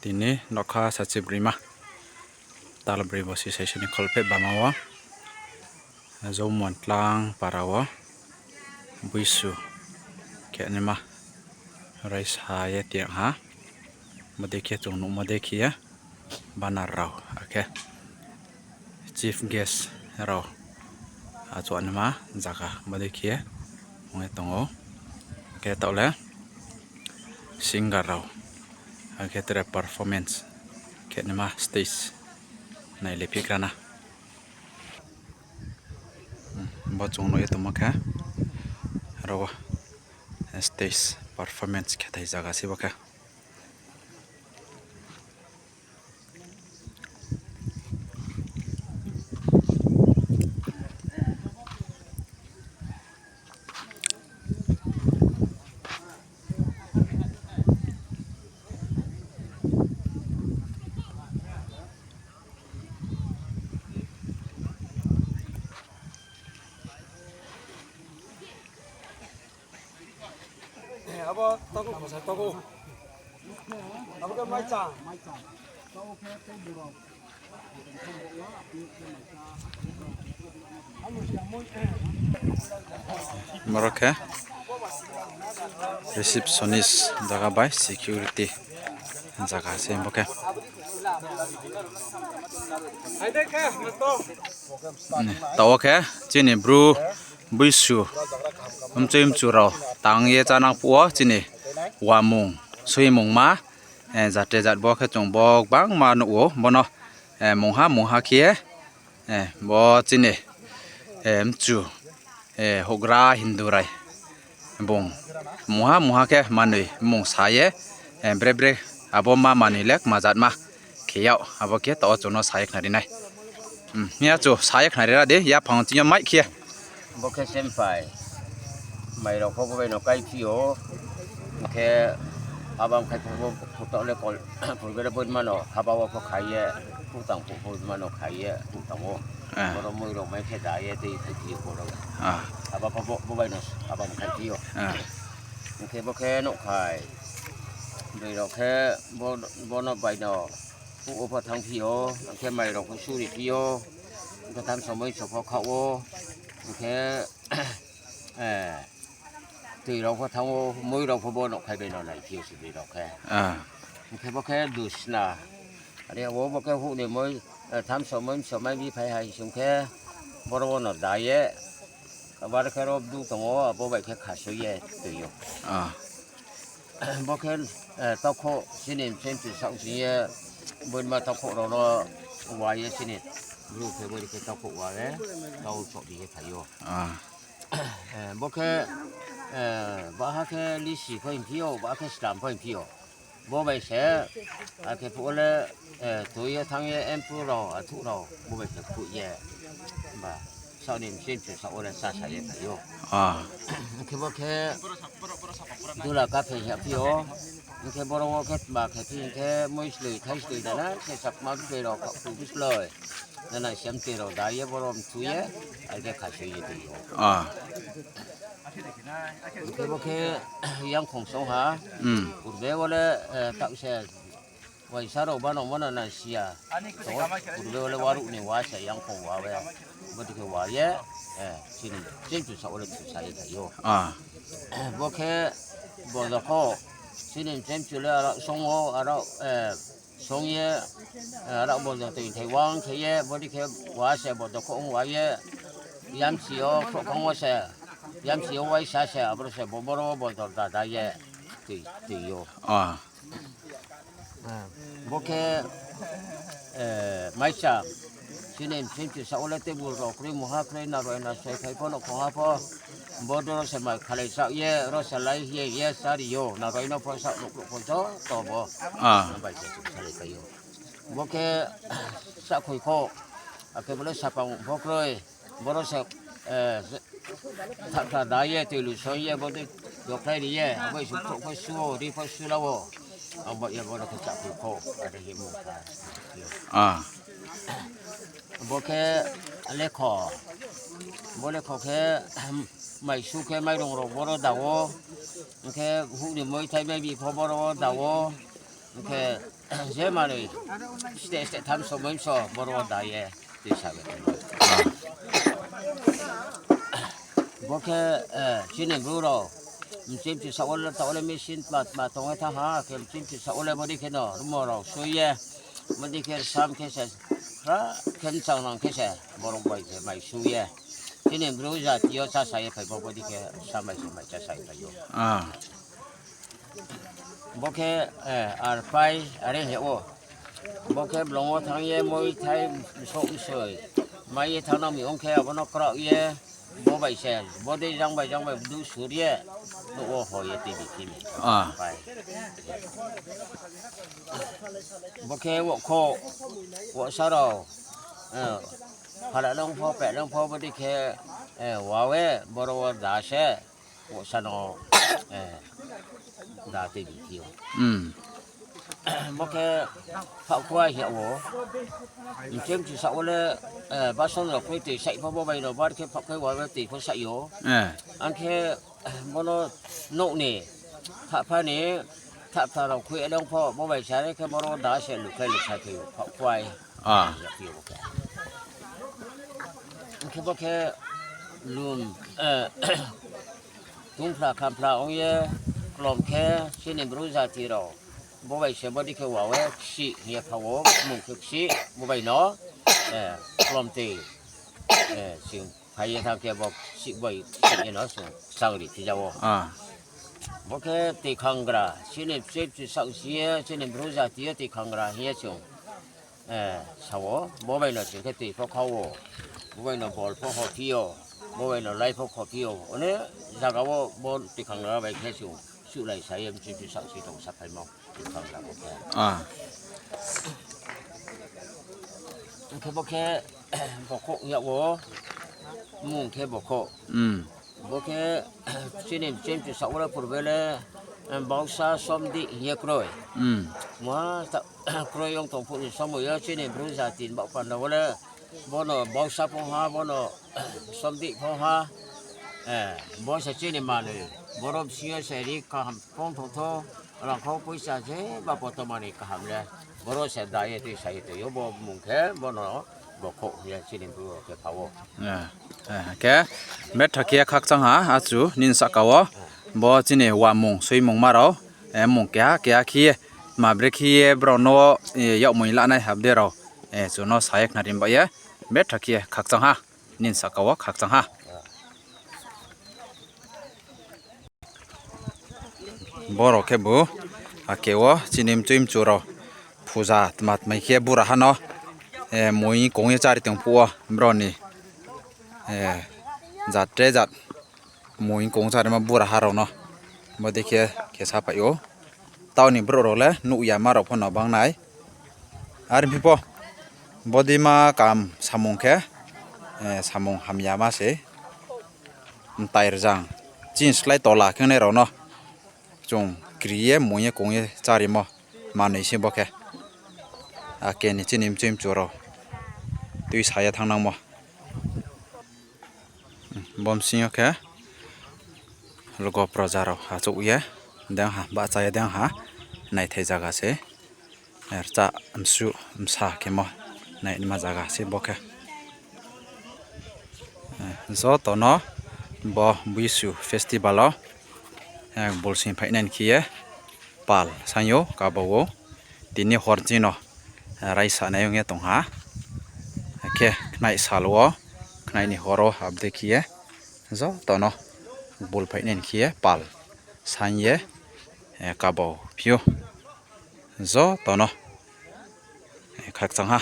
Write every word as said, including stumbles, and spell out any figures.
Tini nokha sachi broima. Tal broi bosi saisa ni kholpheh bama wo. Joumon tlang para wo. Buisu khe naima. Raisa ye tiang ha. Bodei khe chung nuhmo dei khe ye. Banner rao akhe. Chief guest rao. Achouh naima zaga bodei khe. Ong ye tong ou. Khe taoh le. Singer rao. Akhe tre performance khe naima stage. Nai le phikra na. Bo chung nuh ye tongmo khe. Aro wo stage performance khe thai zaga se bo khe. Abo togo, togo. Abo khe maichang. Boro khe receptionist zaga bai security zaga se bo khe. Taoh wo khe chini bru buisu mchoi mchu rao tang ye chánang phuh wo chini wamung, suimungma, jate jat bo khe chung bo gbangma nuh ou, bono mungha mungha khe ye, bo chini mchu, houhgra Hindu rai bung mungha mungha khe manoi mmung sa ye, bre bre abo ma manoi le kma jatma khe yag, abo khe taoh wo chung no sa ye khnari nai. Hing ya chu sa ye khnari ra di, yaphang ching yo mai khe. Bo khe semphai. Mai rao pho bo bai no kaiphi ou. Hing khe haba mkhai pho bo phuh taoh le kol, purbe le boima no haba wo pho khai ye, phuh tang phuh boima no khai ye phuh tang ou. Boro moi rao mai khe da ye tei phai phi ou bo rao. Haba pho bo, bo bai no haba mkhai phi ou. Hing khe bo khe nouhkhai. Broi rao khe bo, bo no bai no phuh wo pho thanngphi ou, hing khe mai rao pho suri phi ou, hing khe thamso moiso pho khaoh ou, hing khe, tui rao pho thanng ou, moi rao pho bo nouhkhai bai no naiphi ou se broi rao khe. Hing khe bo khe dusna. Are wo bo khe huh ni moi, thamso moiso mai bi phai hai sing khe, boro wo no da ye, abo are khe ro bdu tong ou, abo bai khe khasoi ye tui ou. Bo khe, taokhouh chini mchemchu saoh sing ye, boima taokhouh rao no wa ye chini bru khe bori khe taokhouh wa ye, tau choh di ye phai ou. Bo khe, baha khe lisi pho hingphi ou, baha khe slam pho hingphi ou. Bo bai se, akhe phuh wo le, tui ye thanng ye empu rao, athuh rao, bo bai se phuh ye. Ba, saoh ni mchemchu saoh wo le chá sa ye phai ou. Hing khe bo khe dula kaphe hing ya phi ou. Hing khe boro wo khe tma khe phi hing khe moi sloi, thai sloi nana, se sakma btoi rao, khaohphu bsloi. Nana siam tui rao da ye boro mthu ye, are khe khasoi ye tui ou. Hing khe bo khe yangkhong song ha. Purbe wo le, taoh se, waisa rao bano mano na si ya. Purbe wo le waruh ni wa se yangkhong wa we. Bodei khe wa ye, chini mchemchu saoh wo le thusa ye phai ou. Bo khe bodokhouh, chini mchemchu le aro song ou, aro, song ye, aro bodo toing thai wang khe ye, bodei khe wa se bodokhouh ong wa ye, yamsi yo khrouhkhang wo se, yamsi yo waisa se, aboro se bo boro wo bodor dada ye tui, tui ou. Bo khe, maicham, chini mchemchu saoh wo le table rao kroi, mungha kroi, naroi nasoi phai pho, nouhkhong ha pho, bodor se mai khalai saoh ye, ro se lai ye, ye chári ou, naroi no pho saoh, nouhkhrouh pho joto bo. Bai se chung salai phai ou. Bo khe sakhoi khouh, akhe bo le sapang pho kroi, boro se, thakra da ye, tui lusoi ye, bodei dokhlai ri ye, abo se khrouh pho su ou, ri pho su la ou. Abo ye boro khe sakhoi khouh, are hingmo kha. Bo khe lekho. Bo lekho khe, maisu khe mairung rao boro da ou. Hing khe huh ni moithai mai bi pho boro wo da ou. Hing khe je manoi steh steh tham somoi so boro wo da ye tuisa bai tong ou. Bo khe chini Bru rao mchimchi saoh wo le, taoh wo le machine tma tma tong ye thanng ha, khe mchimchi saoh wo le bodei khe no rumo rao sui ye, bodei khe sam khe se, ra khe mchang nang khe se, borok bai se mai sui ye. Chini Bru jati yo chása ye phai pho bodei khe sam bai se mai chása ye phai ou. Bo khe arpai are hing yag ou. Bo khe blong wo thanng ye moi thai bsouh bsoi mai ye thanng nang mi ong khe abo no kraoh ye, bo bai se, bodei jang bai jang bai bdu sur ye, nouh wo ho ye tini tini. Bo khe wokhouh, wosa rao, phala nang pho, peh nang pho, bodei khe, wa ye, boro wo da se, wosa no, da tini phi ou. Bo khe phaohkhua hing yag ou. Mchimchi saoh wo le, bason rao khui tui saih pho bo bai no bar khe phaohkhua wa ye tui pho saih ou. Ang khe bo no nouh ni, thahpha ni, thahpha rao khui nang pho bo bai sa ye khe boro da se lukhlai luksa khe ou phaohkhua. Hing khe bo khe lum, tungphla khaphla ong ye klom khe chini Bru jati rao. Bo bai se bodei khe wa ye ksih hing ye pha ou, mung khe ksih, bo bai no, klom tui, sing phai ye thanng khe bo ksih bai ksih ye no sung kchang ri phi ja ou. Bo khe tui khangra, chini mchimchi saoh si ye, chini Bru jati yo tui khangra hing ye chung sa ou, bo bai no sing khe tui pho kha ou, bo bai no bol pho ho phi ou, bo bai no lai pho kho phi ou, one zaga wo bo tui khangra bai khe chung suhlai sa ye mchimchi saoh si tong saphaimo tui khangra bo khe. Hing khe bo khe bokhouh hing yag ou, mung khe bokhouh. Bo khe chini mchimchi saoh wo le purbe le bausa somdih hing ye kroi. Muha ta kroi ong tong phuh ni somoi yo chini Bru jati ni baoh panda wo le bo no bausa phong ha, bo no somdih phong ha. Bo se chini manoi, boro bsing yo se ri kaham phong thong tho, rangkhau poicha jeba poto manoi kaham le, boro se da ye tuisa ye tong ou, bo mung khe bo no bokhouh hing ye chini Bru rao khe pha ou. Khe betha khe khakchang ha, achu nini sahka wo bo chini wamung soimungma rao, mung keha keha khe ye, tma bre khe ye brao no yakmoi lanai habde rao, chung no sa ye khnari ba ye, betha khe khakchang ha, nini sahka wo khakchang ha. Boro khebu ake wo chini mchoi mchu rao phuja tma tmai khe buraha no, moi kong ye chári tong phuh wo brao ni, jat tre jat moi kong chárimo buraha rao no bodei khe khe saphai ou. Taoh ni brouh rao le nuh yama rao pho no bangnai. Are phi pho, bodei ma kam samung khe, samung hamyama se. Mtai rzang, chini slái tola khengnai rao no chung kri ye, mung ye, kong ye chárimo manoi se bo khe. Ake ni chini mchoi mchu rao tuisa ye thanngnangmo. Bo bsing yo khe logo proja rao achouh ye deng ha, bahcha ye deng ha, naithai zaga se. Rcha msu msa khemo nainaima zaga se bo khe. Joto no bo Buisu festival wo bulsing phainai ni khe ye pal saing ou, kabau ou. Tini hor chini no raisa nai ong ye tong ha. Akhe khnai sal wo, khnai ni hor wo abdei khe ye joto no bul phainai ni khe ye pal saing ye kabau phi ou. Joto no khakchang ha.